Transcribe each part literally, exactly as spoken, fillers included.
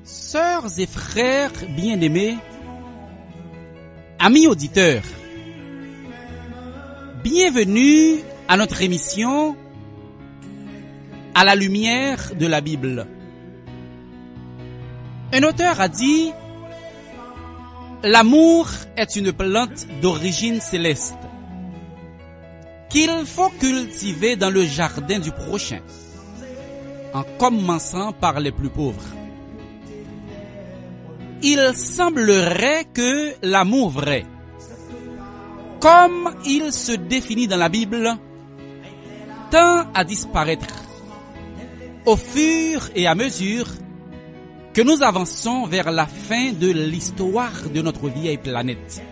Sœurs et frères bien-aimés, amis auditeurs, bienvenue à notre émission À la lumière de la Bible. Un auteur a dit, l'amour est une plante d'origine céleste qu'il faut cultiver dans le jardin du prochain, en commençant par les plus pauvres. Il semblerait que l'amour vrai, comme il se définit dans la Bible, tend à disparaître au fur et à mesure que nous avançons vers la fin de l'histoire de notre vieille planète.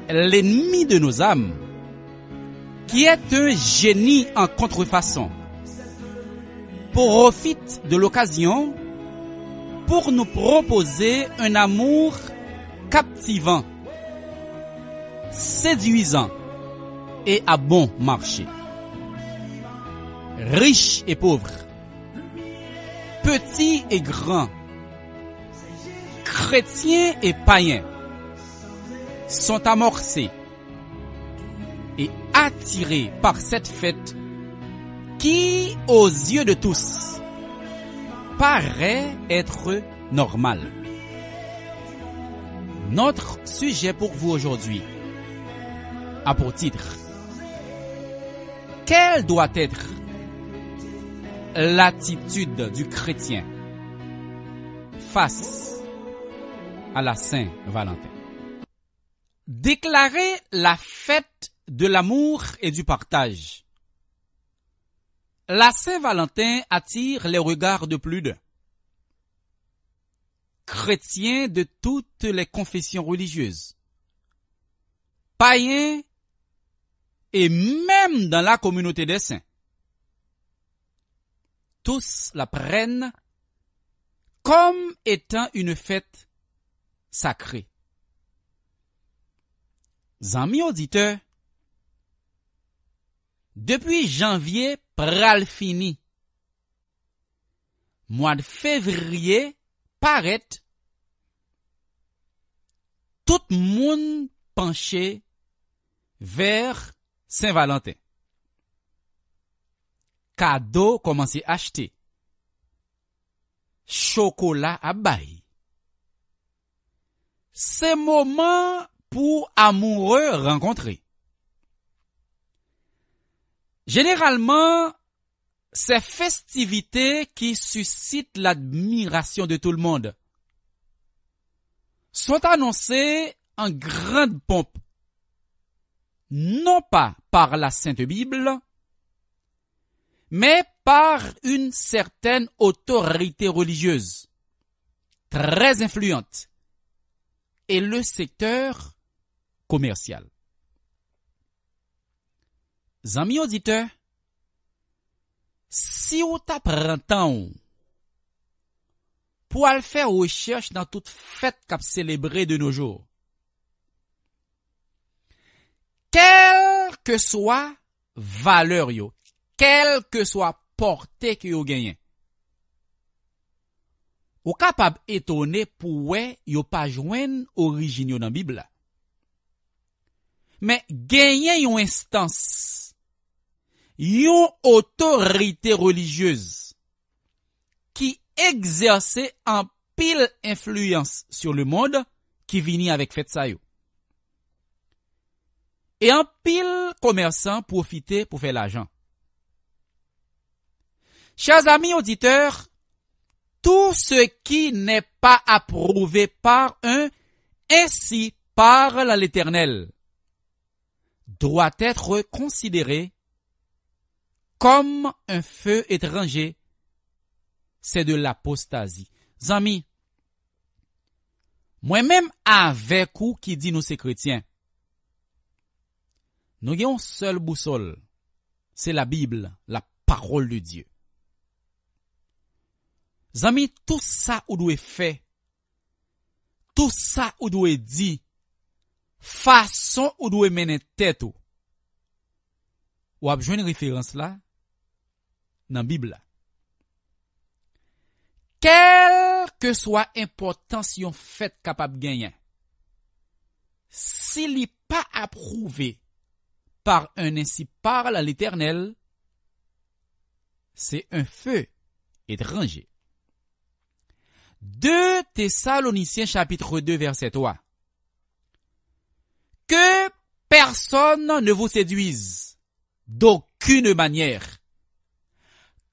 L'ennemi de nos âmes, qui est un génie en contrefaçon, profite de l'occasion pour nous proposer un amour captivant, séduisant et à bon marché. Riches et pauvres, petits et grands, chrétiens et païens sont amorcés et attirés par cette fête qui, aux yeux de tous, paraît être normale. Notre sujet pour vous aujourd'hui a pour titre, quelle doit être l'attitude du chrétien face à la Saint-Valentin? Déclarer la fête de l'amour et du partage. La Saint-Valentin attire les regards de plus d'un. Chrétiens de toutes les confessions religieuses, païens et même dans la communauté des saints, tous la prennent comme étant une fête sacrée. Zanmi oditè, depi janvye pral fini, mwa fevriye parèt, tout moun panche vè Sen Valanten. Kado kòmanse achte. Chokola ap bay. Se moman pou amoure rankontre. Jeneralman, se festivite ki sisit ladmirasyon de tout le monde sont annoncées en grande pompe, non pas par la Sainte Bible, mais par une certaine autorité religieuse très influente et le secteur commercial. Zanmi oditè, si w ta pran tan w pou al fè rechèch nan tout fèt k ap selebre de nos jours, kèlkeswa valè yo, kèlkeswa pòte ke yo genyen, ou kapab etone pou wè yo pa jwenn orijin yo nan Bib la. Men genyen yon enstans, yon otorite relijyez ki egzèse anpil enfliyans sur le monde ki vini avèk fèt sa yo. E anpil komèsan pwofite pou fè lajan. Chers amis auditeurs, tout ce qui n'est pas approuvé par un, ainsi parle l'Éternel, doit être considéré comme un feu étranger, c'est de l'apostasie. Zanmi, mwen menm avèk ou ki di nou se kretyen, nou gen yon sèl bousòl, se la Bib, la parole de Dieu. Zanmi, tout sa ou dwe fè, tout sa ou dwe di, fason ou dwe mennen tèt ou, w ap jwenn referans la nan Bib la. Kèlkeswa enpòtans yon fèt kapab genyen, si li pa apwouve par un ainsi parle l'Éternel, c'est un feu étranger. Deux Thessaloniciens chapitre deux verset trois. Que personne ne vous séduise d'aucune manière,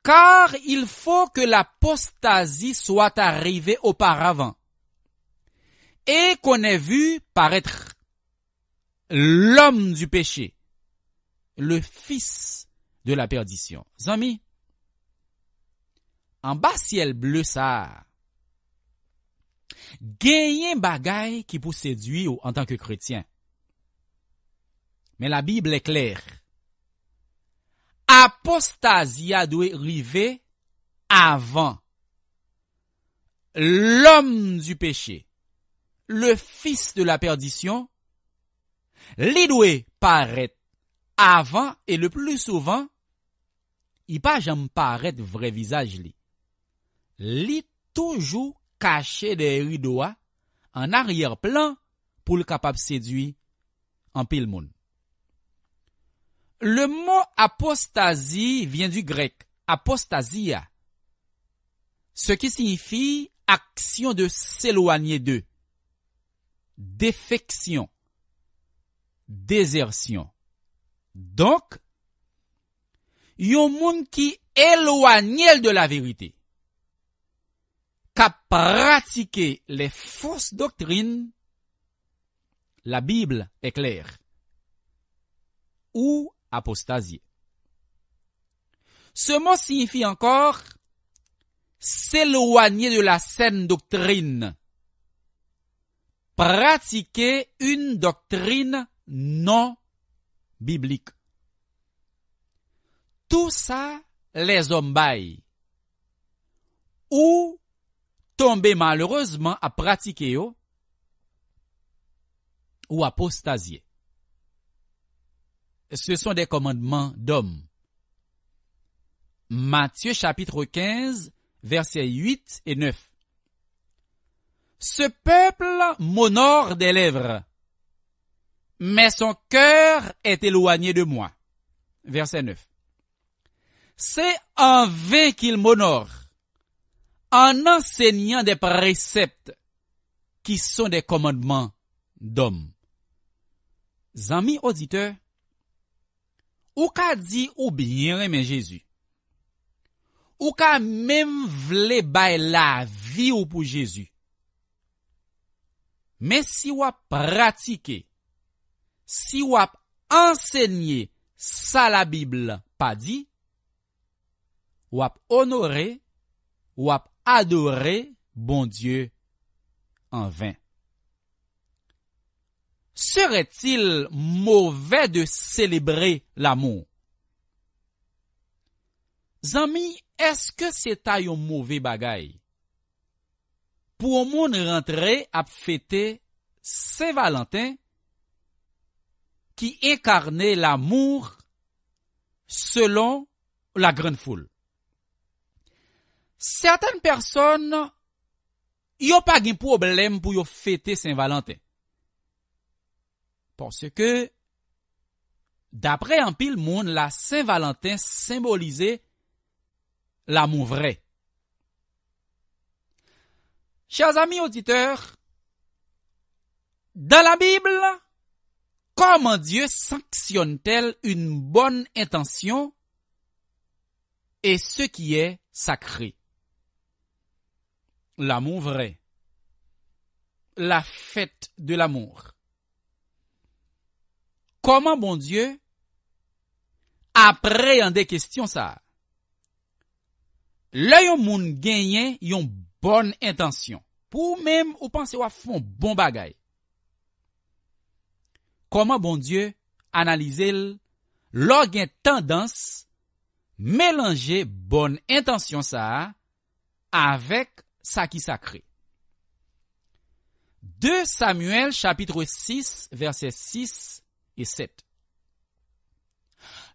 car il faut que l'apostasie soit arrivée auparavant, et qu'on ait vu paraître l'homme du péché, le fils de la perdition. Zanmi, anba syèl ble sa a, genyen bagay ki pou sedwi w antanke kretyen. Men Labib klè. Apostazi a dwe rive avan l'homme du péché, le fils de la perdition, li dwe parèt avan, e le plus souvent, li pa janm parèt vrè vizaj li. Li toujou kache dèyè rido a, an aryè plan, pou l kapab sedwi anpil moun. Le mot apostasie vient du grec apostasia, ce qui signifie action de s'éloigner de, défection, désertion. Donk, yon moun ki elwanye l de la verite, k ap pratike les fausses doctrines, la Bible est claire, ou apostasie. Ce mot signifie encore s'éloigner de la saine doctrine, pratiquer une doctrine non biblique. Tout ça, les hommes bay, ou tonbe malerezman ap pratike yo, ou apostazye. Ce sont des commandements d'hommes. Matthieu chapitre quinze, versets huit et neuf. Ce peuple m'honore des lèvres, mais son cœur est éloigné de moi. Verset neuf. C'est en vain qu'il m'honore, en enseignant des préceptes qui sont des commandements d'hommes. Zanmi oditè, ou ka di ou byen renmen Jezi. Ou ka menm vle bay lavi w pou Jezi. Men si w ap pratike, si w ap ansenye sa Labib pa di, w ap onore, w ap adore Bondye anven. Serait-il mauvais de célébrer l'amour? Zanmi, èske se ta yon move bagay pou yon moun rantre ap fete Sen Valanten ki enkarne l'amour selon la grande foule? Sètèn pèsòn, yo pa gen pwoblèm pou yo fete Sen Valanten. Paske, daprè anpil moun, la Sen Valanten senbolize lamou vrè. Chers amis auditeurs, dans la Bible, comment Dieu sanctionne-t-elle une bonne intention et ce qui est sacré? L'amour vrai, la fête de l'amour. Kòman Bondye apreyande kesyon sa a? Lè yon moun genyen yon bòn entansyon, pou ou menm ou panse w ap fè yon bon bagay, kòman Bondye analize l lè w gen tandans melanje bòn entansyon sa a avèk sa ki sakre? De Samyèl chapitre six, verset six et sept.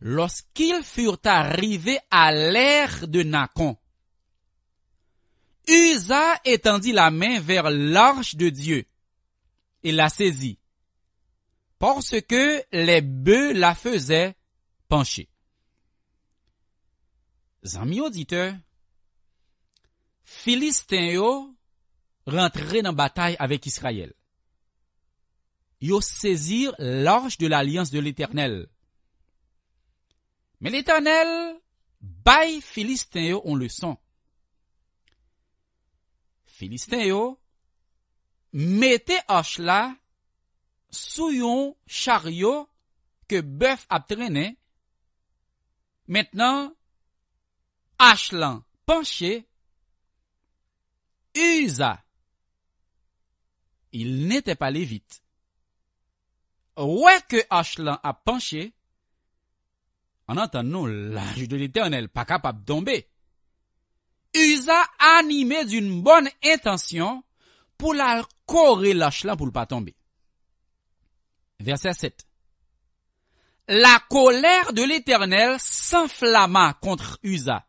Lorsqu'ils furent arrivés à l'ère de Nacon, Uza étendit la main vers l'arche de Dieu et la saisit, parce que les bœufs la faisaient pencher. Zanmi oditè, Filisten yo rantre nan batay avèk Izrayèl. Yo sezi l'arche de l'alliance de l'Éternel. Men Letènèl bay Filisten yo yon leson. Filisten yo mete ach la sou yon charyo ke bèf ap trennen. Mentnan, ach lan panche. Uza, il n'était pas lévite, wè ke ach lan ap panche, ann antann nou, l'arche de l'Éternel pa kapab tonbe. Uza, animé d'une bonne intention, pou l al kore lach lan pou l pa tonbe. Vèsè sèt. La colère de l'Éternel s'enflamma contre Uza,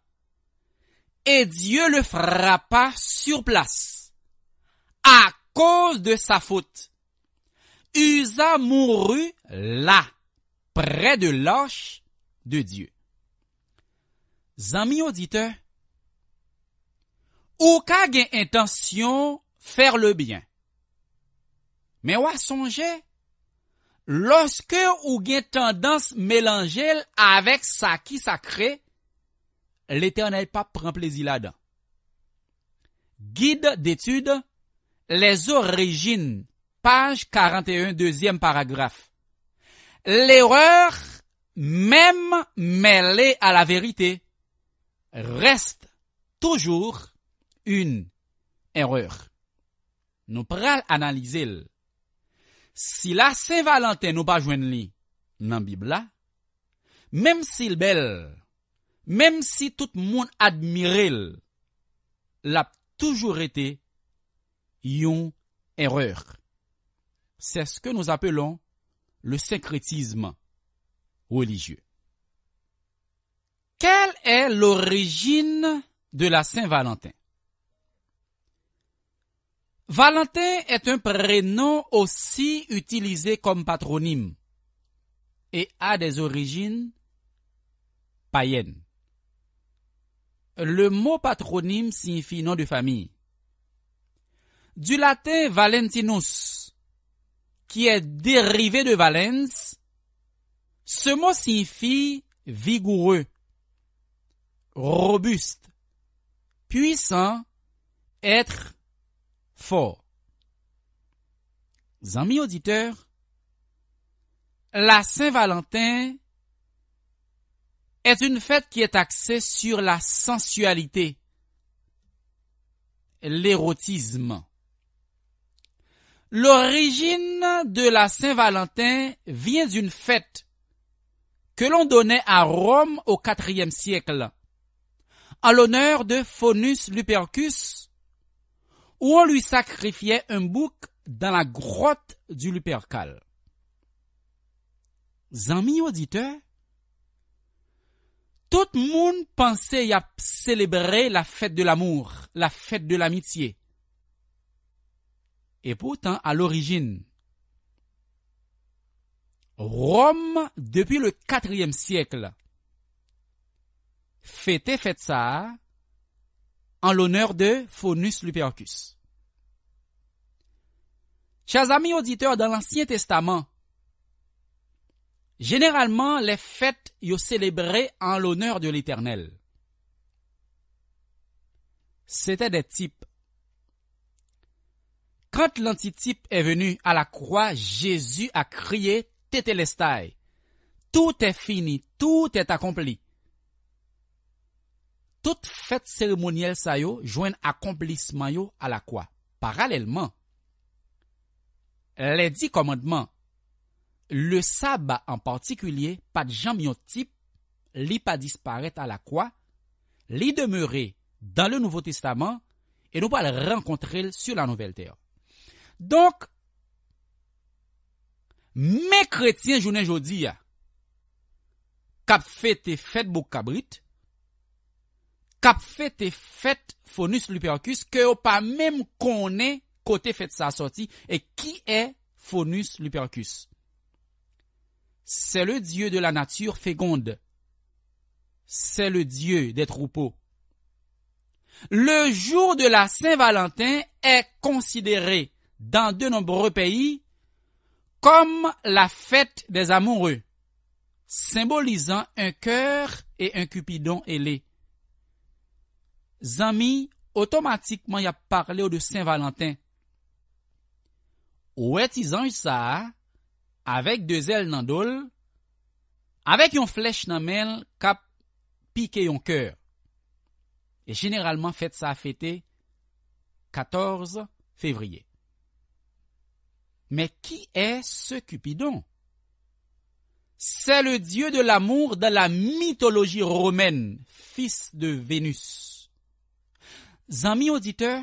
et Dieu le frappa sur place à cause de sa faute. Uza mourut là, près de l'arche de Dieu. Zanmi oditè, ou ka gen entansyon fè le byen. Men w a sonje, lòske ou gen tandans melanje l avèk sa ki sakre, Letènèl p ap pran plezi ladan. Guide d'études, Les Origines, page quarante et un, deuxième paragraphe. L'erreur, même mêlée à la vérité, reste toujours une erreur. Nou pral analize l. Si Lasen Valanten nou pa jwenn li nan Bib la, menm si l bèl, menm si tout moun admire l, l ap toujou rete yon erè. C'est ce que nous appelons le syncrétisme religieux. Quelle est l'origine de la Saint-Valentin? Valentin est un prénom aussi utilisé comme patronyme et a des origines païennes. Le mot patronyme signifie nom de famille. Du latin Valentinus, qui est dérivé de valens, ce mot signifie vigoureux, robuste, puissant, être fort. Zanmi oditè, la Saint-Valentin est une fête qui est axée sur la sensualité, l'érotisme. L'origine de la Saint-Valentin vient d'une fête que l'on donnait à Rome au quatrième siècle, en l'honneur de Faunus Lupercus, où on lui sacrifiait un bouc dans la grotte du Lupercal. Zanmi oditè, tout moun panse y ap selebre la fête de l'amour, la fête de l'amitié. E poutan, a lorijin, Wòm, depi le katriyèm syèk, fete fèt sa a an lonè de Faunus Lupercus. Chè zanmi oditè, dan Lansyen Testaman, jeneralman, lè fèt yo selebre an lonè de Letènèl. C'était des types. Quand l'antitype est venu à la croix, Jésus a crié, Tetelestai. Tout est fini, tout est accompli. Tout fèt seremonyèl sa yo jwenn akonplisman yo alakwa. Paralèlman, les dix commandements, le sabbat en particulier, pa t janm yon tip, li pa disparèt alakwa, li demere dans le Nouveau Testament, e nou pral rankontre l sur la Nouvelle Terre. Donk, men kretyen jounen jodi a k ap fete fèt bouk kabrit, k ap fete fèt Faunus Lupercus, ke yo pa menm konnen kote fèt sa a sòti e ki è Faunus Lupercus. C'est le dieu de la nature féconde. C'est le dieu des troupeaux. Le jour de la Saint-Valentin est considéré dans de nombreux pays comme la fête des amoureux, symbolisant un cœur et un Cupidon ailé. Zanmi, otomatikman y ap pale w de Sen Valanten. Ou wè ti zanj sa a, avèk de zèl nan do l, avèk yon flèch nan men l k ap pike yon kè. E jeneralman, fèt sa a fete katòz fevriye. Mais qui est ce Cupidon? C'est le dieu de l'amour dans la mythologie romaine, fils de Vénus. Zanmi oditè,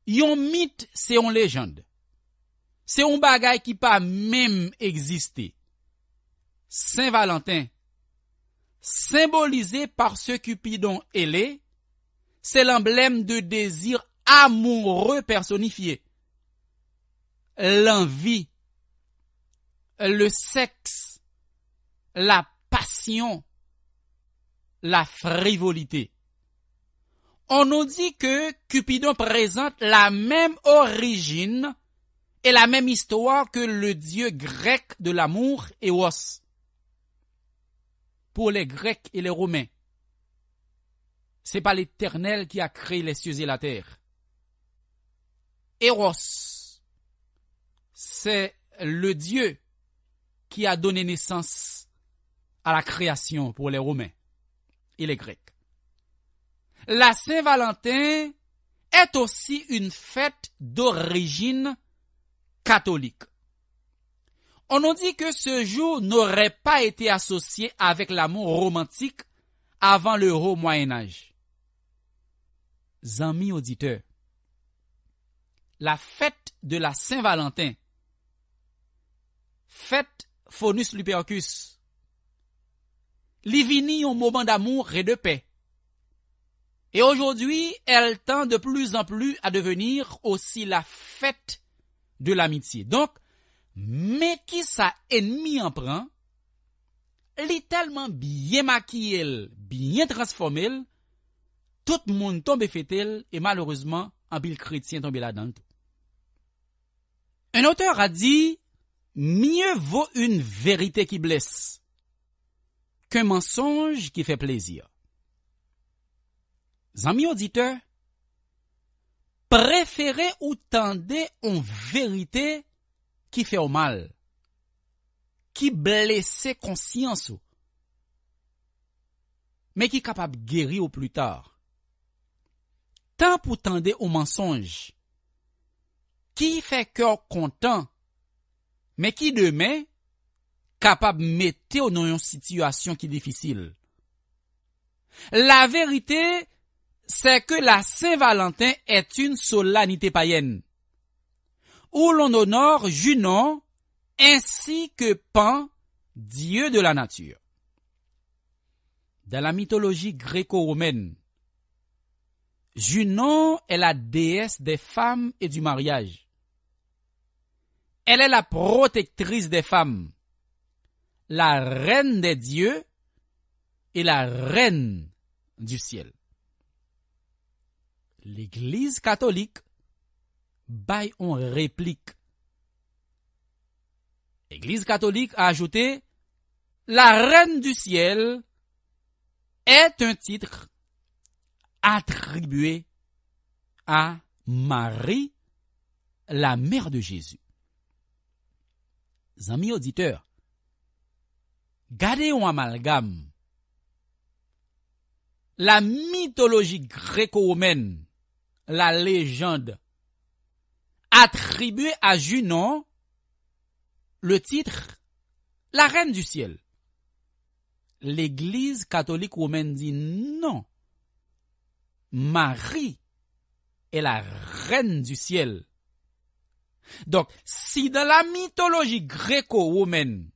yon mit se yon lejand. Se yon bagay ki pa menm egziste. Sen Valanten, symbolisé par ce Cupidon ailé, c'est l'emblème de désir amoureux personnifié. L'envie, le sexe, la passion, la frivolité. On nous dit que Cupidon présente la même origine et la même histoire que le dieu grec de l'amour, Eros. Pour les Grecs et les Romains, c'est pas l'Éternel qui a créé les cieux et la terre. Eros, c'est le dieu qui a donné naissance à la création pour les Romains et les Grecs. La Saint-Valentin est aussi une fête d'origine catholique. On nous dit que ce jour n'aurait pas été associé avec l'amour romantique avant le Haut Moyen Âge. Zanmi oditè, la fête de la Saint-Valentin, fèt Faunus Lupercus, li vini yon moman d'amour et de paix. Et aujourd'hui, elle tend de plus en plus à devenir aussi la fête de l'amitié. Donk, men kisa ènmi an pran, li tèlman byen makiye l, byen transfòme l, tout moun tonbe fete l, e malerezman, anpil kretyen tonbe ladan l tou. Un auteur a dit, mieux vaut une vérité qui blesse qu'un mensonge qui fait plaisir. Zanmi oditè, prefere ou tande yon verite ki fè w mal, ki blese konsyans ou, men ki kapab geri w pli ta. Tan pou tande yon mansonj ki fè kè w kontan, men ki demen kapab mete w nan yon sitiyasyon ki difisil. La vérité, c'est que la Saint-Valentin est une solennité païenne, où l'on honore Junon ainsi que Pan, dieu de la nature. Dans la mythologie gréco-romaine, Junon est la déesse des femmes et du mariage. Elle est la protectrice des femmes, la reine des dieux et la reine du ciel. Legliz katolik bay yon replik. Legliz katolik a ajoute, la reine du ciel est un titre attribué à Marie, la mère de Jésus. Zanmi oditè, gade yon amalgam. La mythologie gréco-romaine, la légende, attribue à Junon le titre la reine du ciel. Legliz katolik womèn di non. Marie est la reine du ciel. Donk, si dans la mythologie gréco-romaine,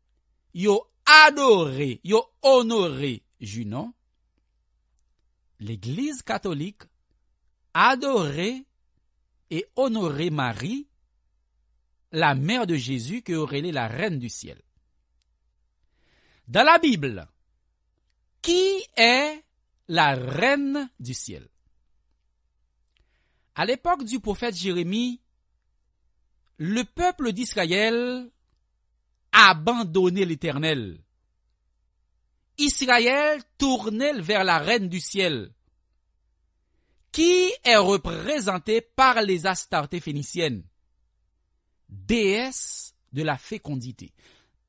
yo adore, yo onore Junon, Legliz katolik adore e onore Mari, la mère de Jésus, ke yo rele la Reine du Ciel. Dans la Bible, qui est la Reine du Ciel? À l'époque du prophète Jérémie, le peuple d'Israël abandonnait l'Éternel. Israël tournait vers la Reine du Ciel, qui est représentée par les Astartés phéniciennes, déesse de la fécondité.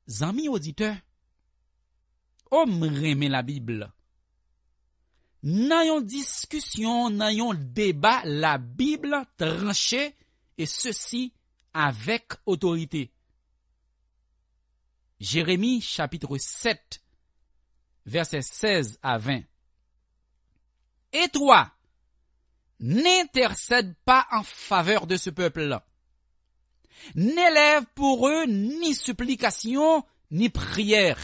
Zanmi oditè, o m renmen Labib. Nan yon diskisyon, nan yon deba, Labib tranche, e sesi avèk otorite. Jeremi chapitre sept, vèsè sèz a ven. Et toi, n'intercède pas en faveur de ce peuple-là. N'élève pour eux ni supplication, ni prière.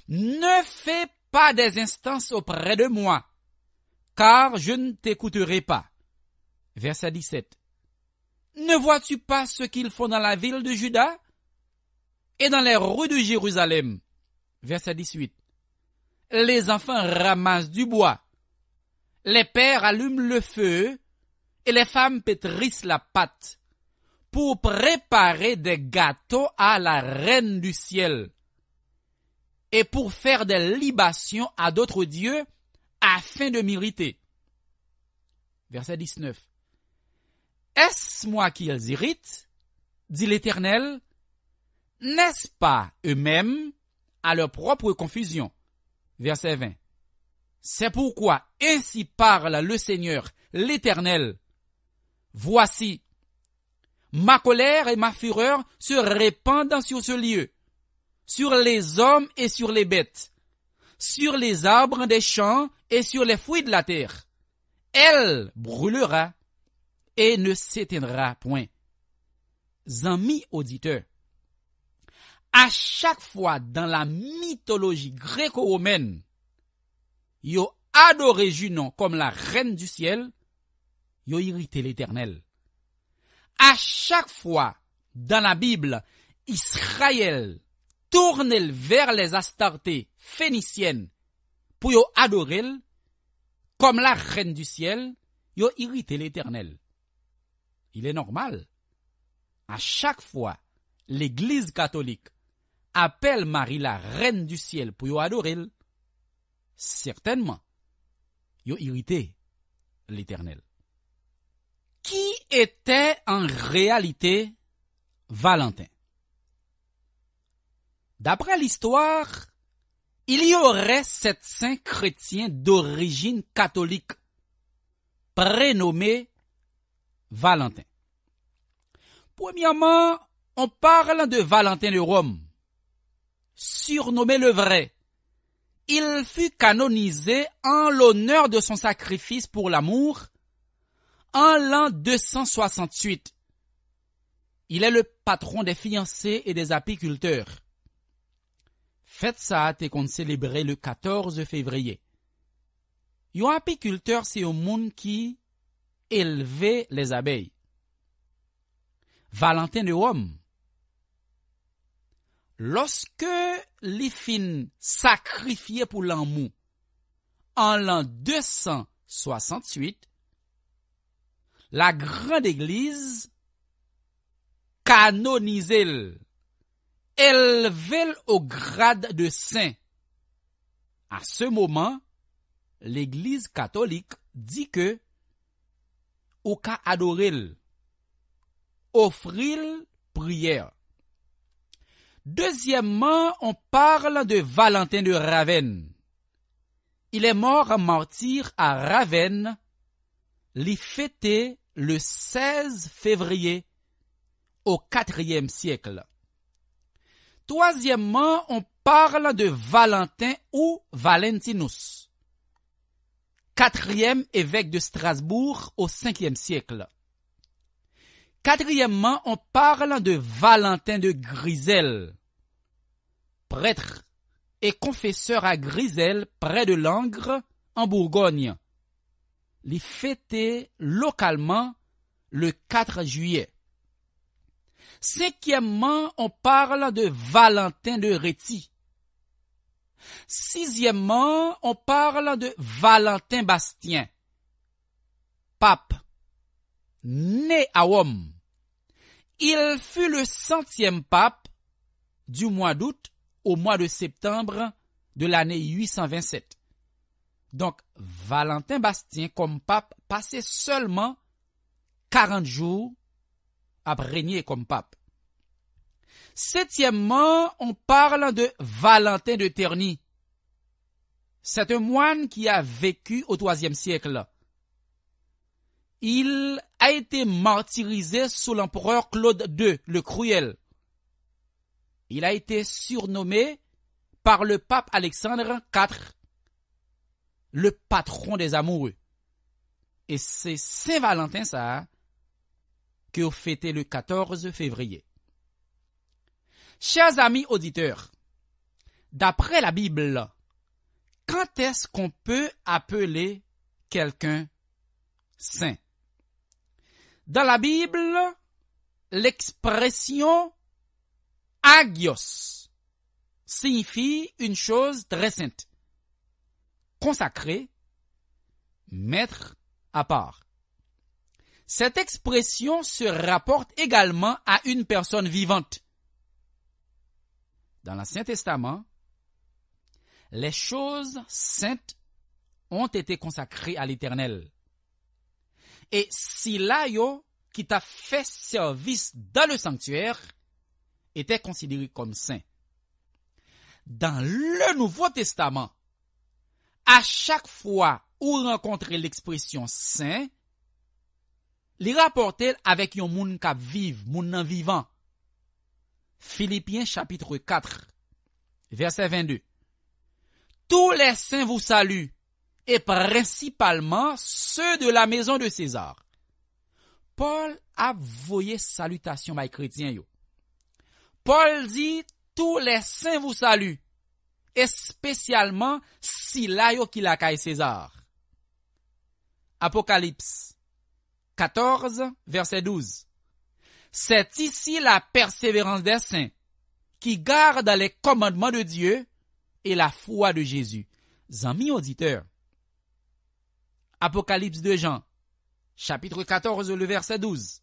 Ne fais pas des instances auprès de moi, car je ne t'écouterai pas. Verset dix-sept. Ne vois-tu pas ce qu'ils font dans la ville de Juda et dans les rues de Jérusalem? Verset dix-huit. Les enfants ramassent du bois, les pères allument le feu et les femmes pétrissent la pâte pour préparer des gâteaux à la reine du ciel et pour faire des libations à d'autres dieux afin de m'irriter. Verset dix-neuf. Est-ce moi qui les irrite? Dit l'Éternel. N'est-ce pas eux-mêmes à leur propre confusion? Verset vingt. C'est pourquoi ainsi parle le Seigneur, l'Éternel. Voici, ma colère et ma fureur se répandent sur ce lieu, sur les hommes et sur les bêtes, sur les arbres des champs et sur les fruits de la terre. Elle brûlera et ne s'éteindra point. Zanmi oditè, a chak fwa dans la mythologie gréco-romaine, yo adore Junon comme la reine du ciel, yo irite Letènèl. A chak fwa dans la Bible, Israël tourne vers les Astartés phéniciennes pou yo adore l comme la reine du ciel, yo irite Letènèl. Il est normal, a chak fwa legliz katolik apèl Mari la reine du ciel pou yo adore l, sètènman, yo irite Letènèl. Qui était en réalité Valentin? D'après l'histoire, il y aurait sept saints chrétiens d'origine catholique, prénommés Valentin. Premièrement, on parle de Valentin de Rome, surnommé le Vrai. Il fut canonisé en l'honneur de son sacrifice pour l'amour en l'an deux cent soixante-huit. Il est le patron des fiancés et des apiculteurs. Fèt sa a te konn selebre le quatorze février. Yon apikiltè se yon moun ki elve lèzabèy. Valentin de Rome, lòske li fin sakrifye pou lanmou an l'an deux cent soixante-huit, la grande église kanonize l, elve l au grade de saint. À ce moment, l'église catholique dit que ou ka adore l, ofri l priyè. Deuxièmement, on parle de Valentin de Ravenne. Il est mort martyr à Ravenne. Li fete le seize février au quatrième siècle. Troisièmement, on parle de Valentin ou Valentinus, quatrième évêque de Strasbourg au cinquième siècle. Quatrièmement, on parle de Valentin de Griselles, prêtre et confesseur à Griselles, près de Langres, en Bourgogne. Li fête localement le quatre juillet. Cinquièmement, on parle de Valentin de Réti. Sixièmement, on parle de Valentin Bastien, pape, né à Rome. Il fut le centième pape du mois d'août au mois de septembre de l'année huit cent vingt-sept. Donk, Valentin Bastien kòm pap pase sèlman karant jou ap renye kòm pap. Septièmement, on parle de Valentin de Terni. C'est un moine qui a vécu au troisième siècle. Il a été martyrisé sous l'empereur Claude deux, le cruel. Il a été surnommé par le pape Alexandre quatre, le patron des amoureux. E se Sen Valanten sa a ke yo fete le quatorze février. Chers amis auditeurs, d'après la Bible, quand est-ce qu'on peut appeler quelqu'un saint? Dans la Bible, l'expression agios signifie une chose très sainte, consacrée, mettre à part. Cette expression se rapporte également à une personne vivante. Dans l'Ancien Testament, les choses saintes ont été consacrées à l'Éternel. E sila yo ki t ap fè sèvis dans le sanctuaire étaient considérés comme saints. Dans le Nouveau Testament, à chaque fois ou rankontre l'expression saint, li rapòte l avèk yon moun k ap viv, moun nan vivan. Philippiens chapitre quatre, verset vingt-deux. Tous les saints vous saluent, et principalement ceux de la maison de César. Pòl ap voye salitasyon bay kretyen yo. Pòl di, tous les saints vous saluent, espesyalman sila yo ki lakay Sezar. Apokalips quatorze, verset douze. C'est ici la persévérance des saints qui gardent les commandements de Dieu et la foi de Jésus. Zanmi oditè, Apokalips de Jan, chapitre quatorze, le verset douze.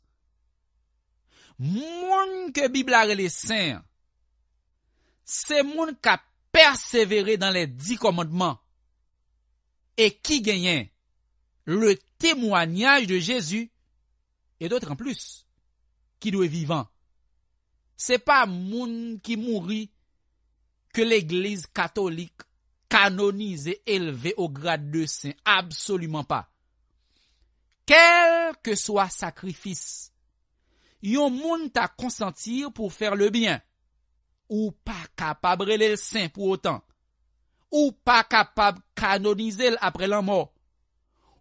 Moun ke Bib la rele sen an, se moun k ap pèsevere dans les dix commandements e ki genyen le témoignage de Jésus, et d'autant plus, ki dwe vivan. Se pa moun ki mouri ke legliz katolik kanonize, elve o grad de sen, absoliman pa. Kèlkeswa sakrifis yon moun ta konsanti pou fè le byen, ou pa kapab rele l sen pou otan. Ou pa kapab kanonize l apre lanmò.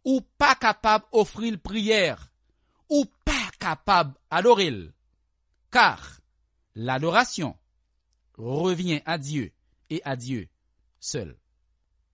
Ou pa kapab ofri l priyè. Ou pa kapab adore l. Car l'adoration revient à Dieu et à Dieu seul.